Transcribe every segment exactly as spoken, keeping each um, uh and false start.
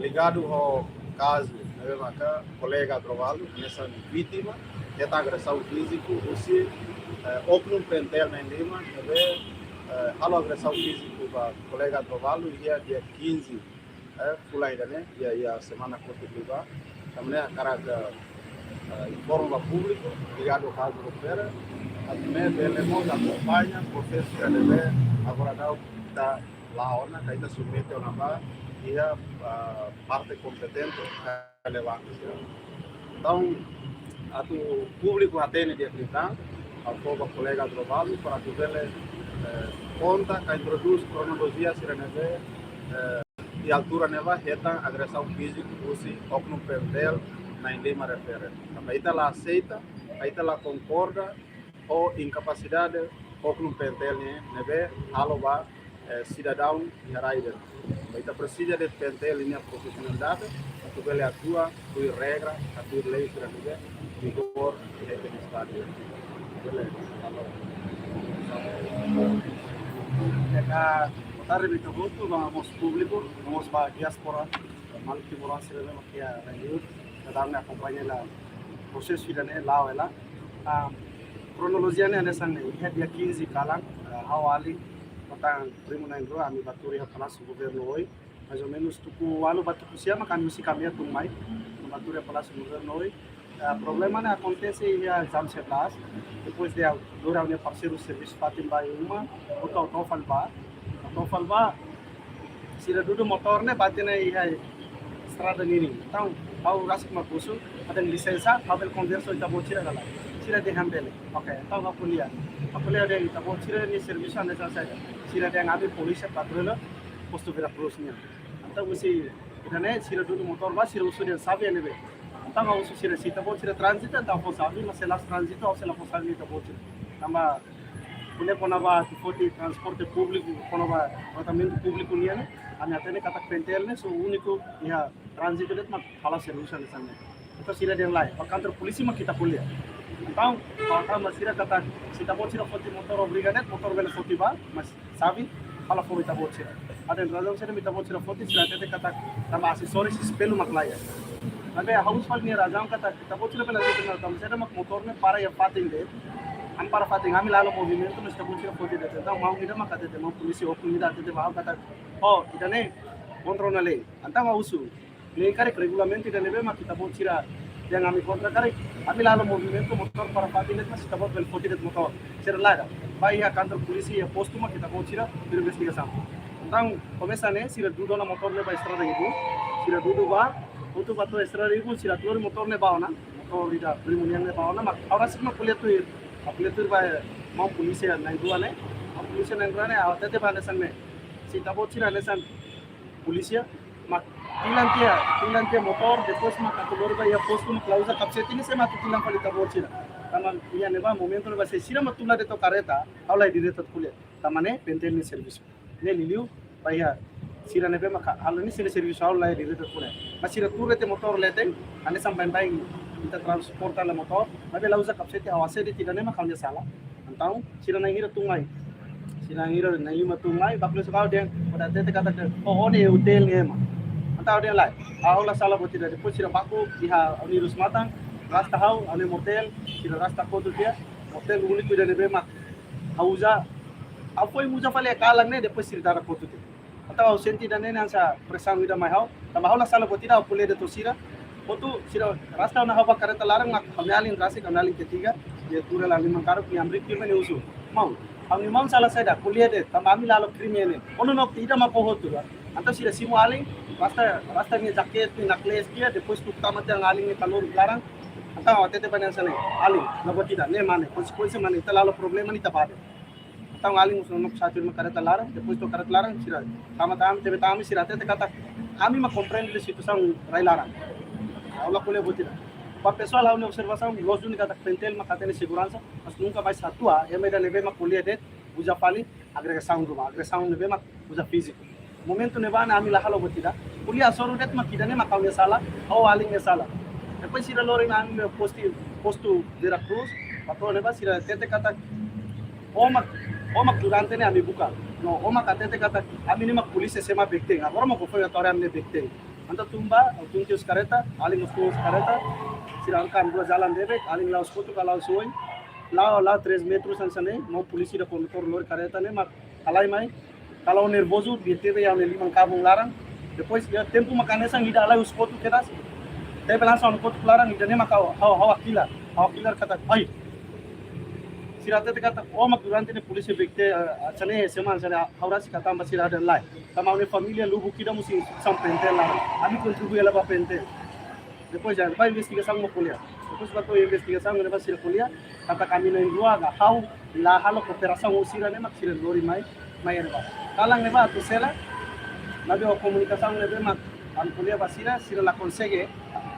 Ligadu ho kazu ne'ebé maka kolega Adrovaldo, hanesan vítima, hetan agresaun fíziku husi, eh, oknum PNTL na'in lima, ne'ebé, eh, halo agresaun fíziku ba kolega Adrovaldo iha dia kinze, eh, fulan ida-ne'e, iha, iha semana kotuk liubá. Tanba ne'e hakarak, eh, informa ba públiku, ligadu ho kazu refere, atu nune'e bele mós akompaña prosesu ida-ne'ebé agora daudaun ita la'o ona, ka ita submete ona ba iha, ah, parte kompetente ka relevante sira. Entaun, atu públiku hatene di'ak liután, ha'u fó ba kolega Adrovaldo para atu bele, eh, konta ka introdús kronolojia sira ne'ebé, eh, iha altura ne'ebá hetan agresaun fíziku husi oknum PNTL na'in lima refere. Tanba ita la aseita, ita la konkorda ho inkapasidade oknum PNTL nian ne'ebé halo ba, eh, sidadaun iha rai ida. Ita presiza de'it PNTL nia profisionalidade atu bele atua tuir regra, tuir lei sira ne'ebé vigora iha ita-nia estadu. Bele, halo. Entaun, boa tarde ba ita hotu, ba mós públiku, ba mós ba diáspora, maluk timoroan sira ne'ebé mak iha rai liur, ita daudaun akompaña hela prosesu ida-ne'e la'o hela. Ah, kronolojia ne'e hanesan ne'e, iha dia kinze kalan, ah, ha'u alin ho tan primu na'in-rua, ami bá tuur iha Palásiu Governu oin, mais ou menus tuku ualu ba tuku sia mak ami husik ami tun mai, bá tuur iha Palásiu Governu oin. Ah, problema ne'e akontese iha jam sebelas, depois de ha'u lori ha'u-nia parseiru servisu fatin ba iha uma, ha'u to'o, ha'u to'o fali bá, ha'u to'o fali bá, sira dudu motór ne'e bá tiha ona iha estrada ninin. Entaun, ha'u rasik mak husu, ha'u dehan lisensa, ha'u bele konversa ho ita-boot sira ka lae. Sira dehan bele. Oke, entaun ha'u ko'alia. Ha'u ko'alia dehan ita-boot sira-nia servisu hanesan saida. Sira dehan ami polísia patrulla postu Vera Cruz nian. Entaun husi ida-ne'e sira dudu motór bá, sira husu dehan xave ne'ebé. Entaun ha'u husu sira, se ita-boot sira tránzitu, entaun fó xave, mas se la'ós tránzitu, ha'u sei la fó xave ita-boot sira. Tanba ko'alia kona-ba atu foti transporte públiku, kona-ba tratamentu públiku nian ne'e, ami hatene katak PNTL ne'e só úniku iha tránzitu de'it mak hala'o servisu hanesan ne'e. Entaun sira dehan lae, ba kantor polísia mak ita ko'alia. Entaun, ha'u hatán ba sira katak, se ita-boot sira foti motór obriga de'it, motór bele foti bá, mas xave, ha'u la fó ba ita-boot sira. Ha'u dehan razaun saida mak ita-boot sira foti, sira hatete katak, tanba asesóriu espellu mak laiha. Maibé ha'u husu fali nia razaun katak, ita-boot sira bele hatete katak, tanba saida mak motór ne'e para iha fatin de'it, ami para fatin, ami la halo movimentu, mas ita-boot sira foti de'it. Entaun, maun ida mak hatete, maun polísia oknum ida hatete ba ha'u katak, oh, ida-ne'e, kontra ona lei. Entaun ha'u husu, lei karik, regulamentu ida ne'ebé mak ita-boot sira dehan ami kontra karik, ami la halo movimentu, motór para fatin de'it, mas ita-boot bele foti de'it motór. Sira lae, bá iha kantor polísia iha postu mak ita-boot sira tuir investigasaun. Entaun, komesa ne'e, sira dudu ona motór ne'e ba estrada ibun, sira dudu bá, hotu bá to'o estrada ibun, sira lori motór ne'e bá ona, motór ida primu nian ne'e bá ona, mak ha'u rasik mak ko'alia tuir, ko'alia tuir ba, eh, maun polísia na'in-rua ne'e, maun polísia na'in-rua ne'e, ha'u hatete ba hanesan ne'e, se ita-boot sira hanesan polísia, mak tilan tiha, tilan tiha motór, depois mak atu lori ba iha postu mak la uza kapasete ne'e sé mak atu tilan fali ita-boot sira. Tanba iha ne'ebá momentu ne'ebá se sira mak tula de'it to'o karreta, ha'u laiha direitu atu ko'alia. Tanba ne'e PNTL nia servisu. Ne'e liuliu ba iha sira ne'ebé mak halo ne'e sira-nia servisu, ha'u laiha direitu atu ko'alia. Mas sira tuur de'it motór leten, hanesan baibain ita transporta hela motór, maibé la uza kapasete, ha'u hasai de'it ida-ne'e mak ha'u-nia sala. Entaun, sira na'in hira tun mai. Sira na'in hira na'in lima tun mai, bá ko'alia husi ha'u dehan, ó hatete katak, oh, ó ne'e hotel ne'e ema. Entaun ha'u dehan lae, ha'u la sala buat ida. Depois sira baku iha ha'u-nia rus-matan, rasta ha'u, ha'u-nia mortél, sira rasta kotu tiha, mortél úniku ida ne'ebé mak ha'u uza, ha'u foin uza fali iha kalan ne'e, depois sira dada kotu tiha. Entaun ha'u sente ida-ne'e hanesan presaun ida mai ha'u. Tanba ha'u la sala buat ida, ha'u ko'alia de'it ho sira. Hotu sira rasta ona ha'u ba karreta laran mak ha'u-nia alin rasik, ha'u-nia alin ketiga, nia tuur hela liman karuk, nia hamriik firme, nia husu: Maun, ha'u-nia maun sala saida, ko'alia de'it, tanba ami la halo krime ne'e. Ó nonook tiha ida mak ó hotu ba. Entaun sira simu alin, rasta, rasta nia jaket, nia nakles tiha, depois tuku tama tiha alin nia kalor laran. Entaun ha'u hatete ba nia hanesan ne'e: Alin, la buat ida, ne'e mane, konsekuénsia mane, ita la halo problema ne'e ita bá de'it. Entaun alin mós nonook sa'e firme karreta laran, depois to'o karreta laran, sira tama tama, tebe tama, sira hatete katak, ami mak komprende situasaun rai laran. Ha'u la ko'alia buat ida. Ba pesoál ha'u-nia observasaun, loos duni katak PNTL mak hatene seguransa, mas nunka mais atu ema ida ne'ebé mak ko'alia de'it, uza fali agresaun ruma, agresaun ne'ebé mak uza fíziku. Momentu ne'ebá ne'e ami la halo buat ida. Ko'alia hasoru de'it mak ida-ne'e mak ha'u-nia sala, ha'u alin nia sala. Depois sira lori ami ba postu, postu Vera Cruz, bá to'o ne'ebá sira hatete katak, ó mak, ó mak durante ne'e ami buka. No, ó mak hatete katak, ami ne'e mak polísia sé mak bekten. Agora mak ó foin atu haree ami ne'e bekten. Entaun tun ba, tun tiha husi kareta, alin mós tun husi kareta, sira haruka ami-rua jalan bebek, alin la'o husi kotuk ka la'o husi oin, la'o, la'o três metros hanesan ne'e, maun polísia ida kondutór lori kareta ne'e mak halai mai, kala o nervozu, dehan tebe iha ne'e liman kabun laran. Depois iha tempu mak hanesan ida halai husi kotuk kedas. Tebe langsung husi kotuk laran, ida-ne'e mak ha'u, ha'u, ha'u hakilar, ha'u hakilar katak, "Ai." Sira hatete katak, "Ó mak durante ne'e polísia B T, eh, hanesan ne'e, semana hanesan ne'e, ha'u rasik hatán ba sira dehan lae." Tanba ha'u-nia família lubuk ida mós iha instituisaun PNTL laran. Ami kontribui hela ba PNTL. Depois dehan, "Ba investigasaun mak ko'alia." Depois ba to'o investigasaun, ne'ebá sira ko'alia, katak ami na'in-rua ka ha'u la halo kooperasaun ho sira ne'e mak sira lori mai, mai ne'ebá. Kalan ne'ebá atu sela, maibé ho komunikasaun ne'ebé mak ami ko'alia ba sira, sira la konsege,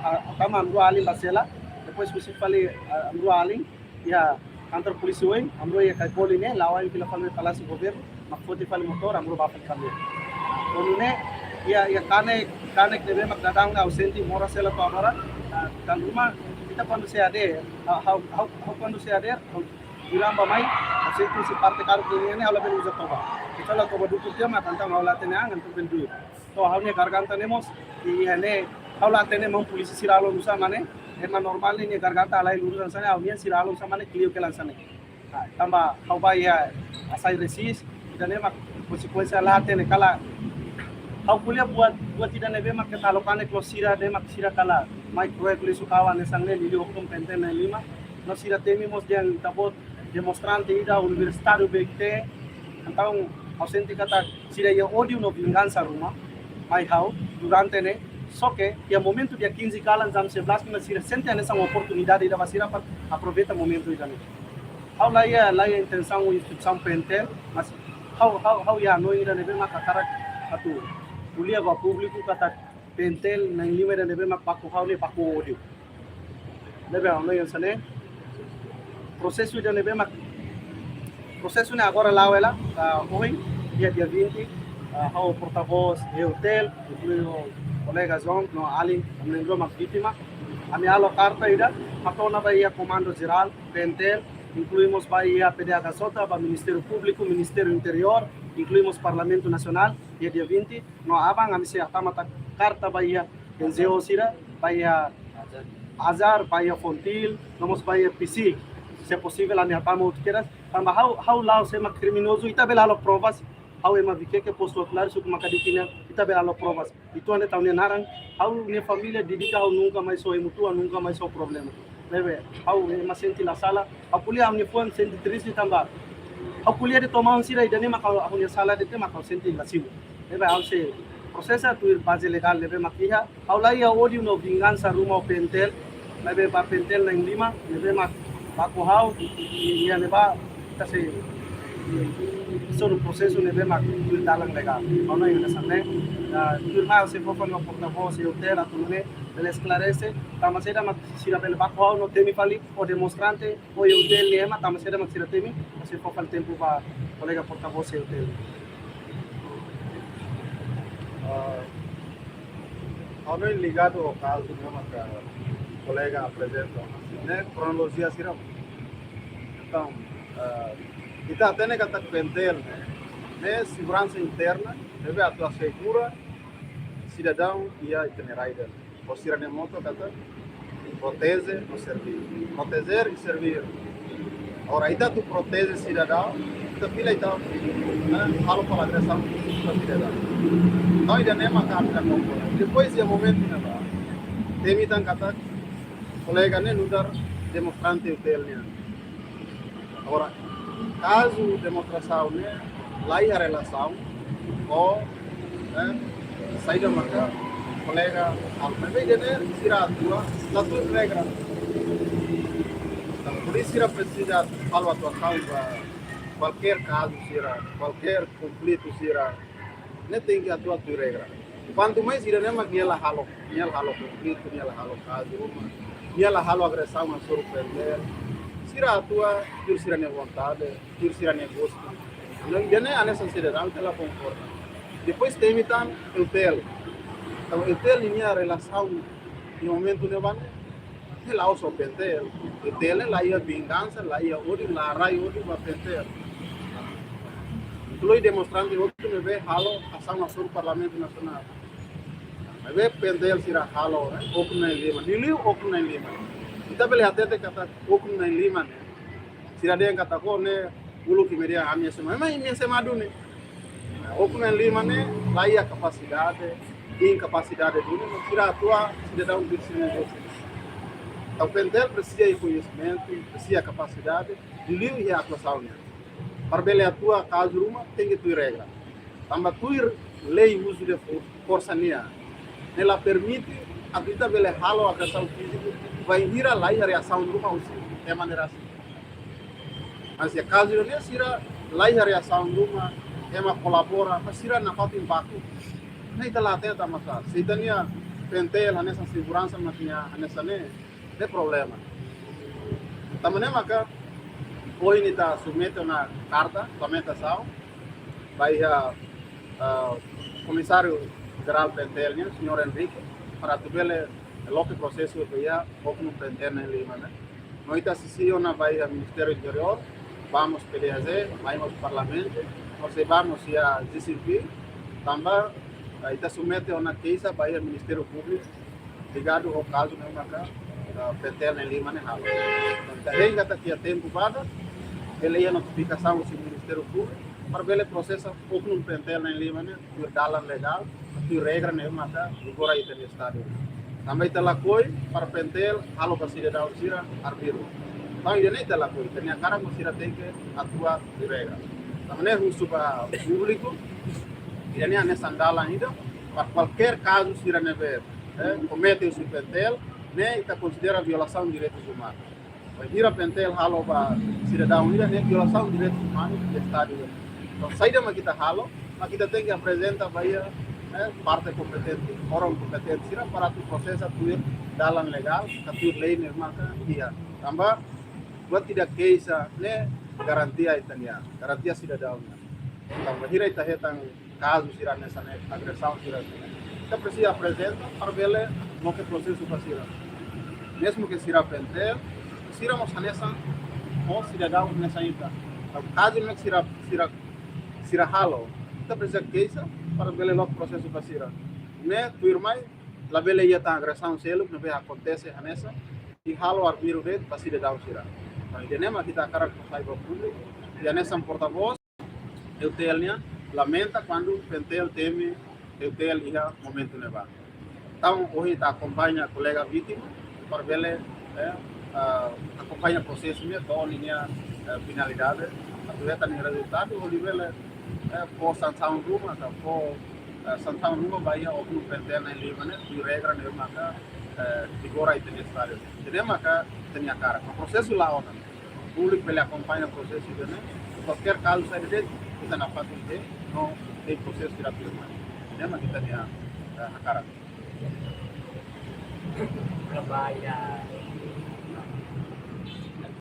a, a, tama ami-rua alin ba sela, depois husik fali, a, ami-rua alin, iha kantor polísia oin, ami-rua iha Caicoli ne'e, la'o fila fali Palásiu Governu, mak foti fali motór, ami-rua bá fali kaminda. Ho nune'e, iha, iha kanek, kanek ne'ebé mak daudaun ne'e ha'u sente moras hela to'o agora, ah, tan ruma, ita kuandu C A D, ah, ha'u, ha'u, ha'u kuandu C A D, ha'u durante bá mai, ha'u sente husi parte karuk ne'e, ha'u labele uza toba. Kecuali toba dukur tiha mak entaun ha'u la hatene an, entaun bele dukur. To'o ha'u-nia garganta ne'e mós, i, iha ne'e, ha'u la hatene maun polísia sira halo nusá mak ne'e, ema normál ne'e nia garganta halai lurus hanesan ne'e, ha'u-nian sira halo nusá mak ne'e, kleur hela hanesan ne'e. Ah, tanba ha'u bá iha Asahi Resis, ida-ne'e mak konsekuénsia la hatene kala. Ha'u ko'alia buat, buat ida ne'ebé mak keta halo kanek ho sira, ne'e mak sira kala mai proyek lisu kawan hanesan ne'e, liuliu okton PNTL na'in-lima. No sira temi mós dehan ita-boot demonstrante ida universitáriu B T. Entaun, ha'u sente katak sira iha ódiu no vingansa ruma mai ha'u durante ne'e. Só ke iha momentu dia quinze kalan, jam sebelas, ne'e sira sente hanesan oportunidade ida ba sira para aproveita momentu ida-ne'e. Ha'u la iha, la iha intensaun instituisaun PNTL, mas ha'u, ha'u, ha'u iha hanoin ida ne'ebé mak hakarak atu ko'alia ba públiku katak PNTL na'in-lima ida ne'ebé mak baku ha'u ne'e baku ódiu. Ne'ebé ha'u hanoin hanesan ne'e. Prosesu ida ne'ebé mak, prosesu ne'e agora la'o hela, ah, ohin, dia, dia vinte, ah, ha'u portavós EUTL, inklui kolega João, no alin, ami na'in-rua mak vítima. Ami halo karta ida, hato'o ona ba iha Komandu Jerál PNTL, inklui mós ba iha PDHJ, ba Ministériu Públiku, Ministériu Interiór, inklui mós Parlamentu Nasionál, iha dia vinte, no aban ami sei hatama tan karta ba iha NGO sira, ba iha AJAR, ba iha FONGIL, no mós ba iha PCIC. Se posivel ami hatama hotu kedas, tanba ha'u, ha'u la'ós ema kriminozu, ita bele halo provas, ha'u ema Viqueque, postu Atlari, suku Makadiki nian, ita bele halo provas. Ita-nia, ita-nia naran, ha'u-nia família dedika ha'u nunka mais ho ema tua, nunka mais ho problema. Ne'ebé, ha'u ema sente la sala, ha'u ko'alia ha'u-nia fuan sente triste tanba ha'u ko'alia de'it to'o maun sira, ida-ne'e mak ha'u, ha'u-nia sala de'it mak ha'u sente la simu. Ne'ebé ha'u sei prosesa tuir baze legál ne'ebé mak iha, ha'u la iha ódiu no vingansa ruma ho PNTL, ne'ebé ba PNTL na'in-lima, ne'ebé mak baku ha'u, i, iha ne'ebá, ita sei, sei prosesu ne'ebé mak tuir dalan legál. Ha'u hanoin hanesan ne'e, ah, tuirmai ha'u sei fó fali ba portavós EUTL atu nune'e, bele esklarese, tanba saida mak sira bele baku ha'u no temi fali, ho demonstrante, ho EUTL nia ema, tanba saida mak sira temi, ha'u sei fó fali tempu ba kolega portavós EUTL. Ah, ha'u hanoin ligadu ho kazu ne'e maka kolega aprezenta, ne'e kronolojia sira. Entaun, ah, ita hatene katak PNTL ne'e, ne'e seguransa interna, ne'ebé atu asegura sidadaun iha ita-nia rai ida-ne'e. Ho sira-nia moto katak proteje no serví. Proteger e servir. Agora, ita atu proteje sidadaun, ita fila ita, eh, halo fali agresaun ba sidadaun. Entaun, ida-ne'e mak ami la konkorda. Depois iha momentu ne'ebá, temi tan katak kolega ne'e nu'udar demonstrante EUTL nian. Agora, kazu demonstrasaun ne'e la iha relasaun ho, eh, saida maka kolega halo. Maibé ida-ne'e sira atua la tuir regra. Entaun, polísia sira presiza halo atuasaun ba kualkér kazu sira, kualkér konflitu sira, ne'e tenke atua tuir regra. Kuantu mais ida-ne'e mak nia la halo, nia la halo konflitu, nia la halo kazu ruma, nia la halo agresaun hasoru PNTL. Sira atua tuir sira-nia vontade, tuir sira-nia gostu. Entaun, ida-ne'e hanesan sidadaun ita la konkorda. Depois temi tan EUTL. Entaun, EUTL ninia relasaun iha momentu ne'ebá ne'e, ne'e la'ós ho PNTL. EUTL ne'e la iha vingansa, la iha ódiu, la rai ódiu ba PNTL. Tuir demonstrante hotu ne'ebé halo asaun hasoru Parlamentu Nasionál. Maibé PNTL sira halo, eh, oknum na'in-lima, liuliu oknum na'in-lima. Ita bele hatete katak oknum na'in-lima ne'e, sira dehan katak ne'e uluk imi dehan ami S M A, ema imi S M A duni. Oknum na'in-lima ne'e la iha kapasidade, inkapasidade duni, no sira atua sidadaun bisin ne'e. Entaun PNTL presiza iha koñesimentu, presiza kapasidade, liuliu iha atuasaun nian. Para bele atua kazu ruma, tenke tuir regra. Tanba tuir lei uzu de for-, forsa nian, ne'e la permite atu ita bele halo agresaun fíziku bainhira la iha reasaun ruma husi ema ne'e rasik. Mas iha kazu ne'e sira la iha reasaun ruma, ema kolabora, mas sira nafatin baku. Ne'e ita la hatene tanba sá. Se ita-nia PNTL hanesan seguransa mak nia hanesan ne'e, ne'e problema. Tanba ne'e maka ohin ita submete ona karta lamentasaun ba iha, ah, Komisáriu Jerál PNTL nian, Señór Henrique, para atu bele loke prosesu ba iha oknum PNTL na'in-lima ne'e. No ita sisi ona ba iha Ministériu Interiór, ba mós PDHJ, ba mós Parlamentu, no sei ba mós iha G C P, tanba, ah, ita submete ona keixa ba iha Ministériu Públiku, ligadu ho kazu ne'e maka, ah, PNTL na'in-lima ne'e halo. Entaun, hein katak iha tempu badak, bele iha notifikasaun husi Ministériu Públiku, para bele prosesa oknum PNTL na'in-lima ne'e tuir dalan legál, tuir regra ne'e maka vigora iha ita-nia Estadu. Tanba ita lakohi para PNTL halo ba sidadaun sira arbiru. Entaun ida-ne'e ita lakohi, ita-nia hakarak mak sira tenke atua tuir regra. Tanba ne'e husu ba públiku, ida-ne'e hanesan dalan ida, para kualkér kazu sira ne'ebé, eh, komete husi PNTL, ne'e ita konsidera violasaun direitus umanus. Bainhira PNTL halo ba sidadaun ida, ne'e violasaun direitus umanus iha Estadu ida. Entaun, saida mak ita halo, mak ita tenke aprezenta ba iha, eh, parte kompetente, órgaun kompetente sira para atu prosesa tuir dalan legál, ka tuir lei ne'ebé maka iha. Tanba buat ida keixa ne'e garantia ita-nian, garantia sidadaun nian. Entaun, bainhira ita hetan kazu sira hanesan ne'e, agresaun sira hanesan ne'e, ita presiza aprezenta para bele loke prosesu ba sira. Mezmu ke sira PNTL, sira mós hanesan, mós sidadaun hanesan ita. Entaun, kazu ne'e sira, sira, sira halo, ita presiza keixa para bele loke prosesu ba sira. Ne'e tuirmai, labele iha tan agresaun seluk ne'ebé akontese hanesan, i halo arbiru de'it ba sidadaun sira. Entaun, ida-ne'e mak ita hakarak fó sai ba públiku, i hanesan portavós, TUTL nian lamenta kuandu PNTL temi TUTL iha momentu ne'ebá. Entaun, ohin ita akompaña kolega vítima, para bele, eh, ah, akompaña prosesu ne'e to'o ninia, eh, finalidade, atu hetan nia rezultadu, hodi bele, eh, fó sansaun ruma, ka fó, eh, sansaun ruma ba iha oknum PNTL na'in-lima ne'e, tuir regra ne'ebé maka, eh, vigora iha ita-nia Estadu. Ida-ne'e maka ita-nia hakarak. Mas prosesu la'o ona. Públiku bele akompaña prosesu ida-ne'e. Kualkér kazu saida de'it, ita nafatin de'it, no iha prosesu sira tuirmai. Ida-ne'e mak ita-nia, eh, hakarak. Trabalha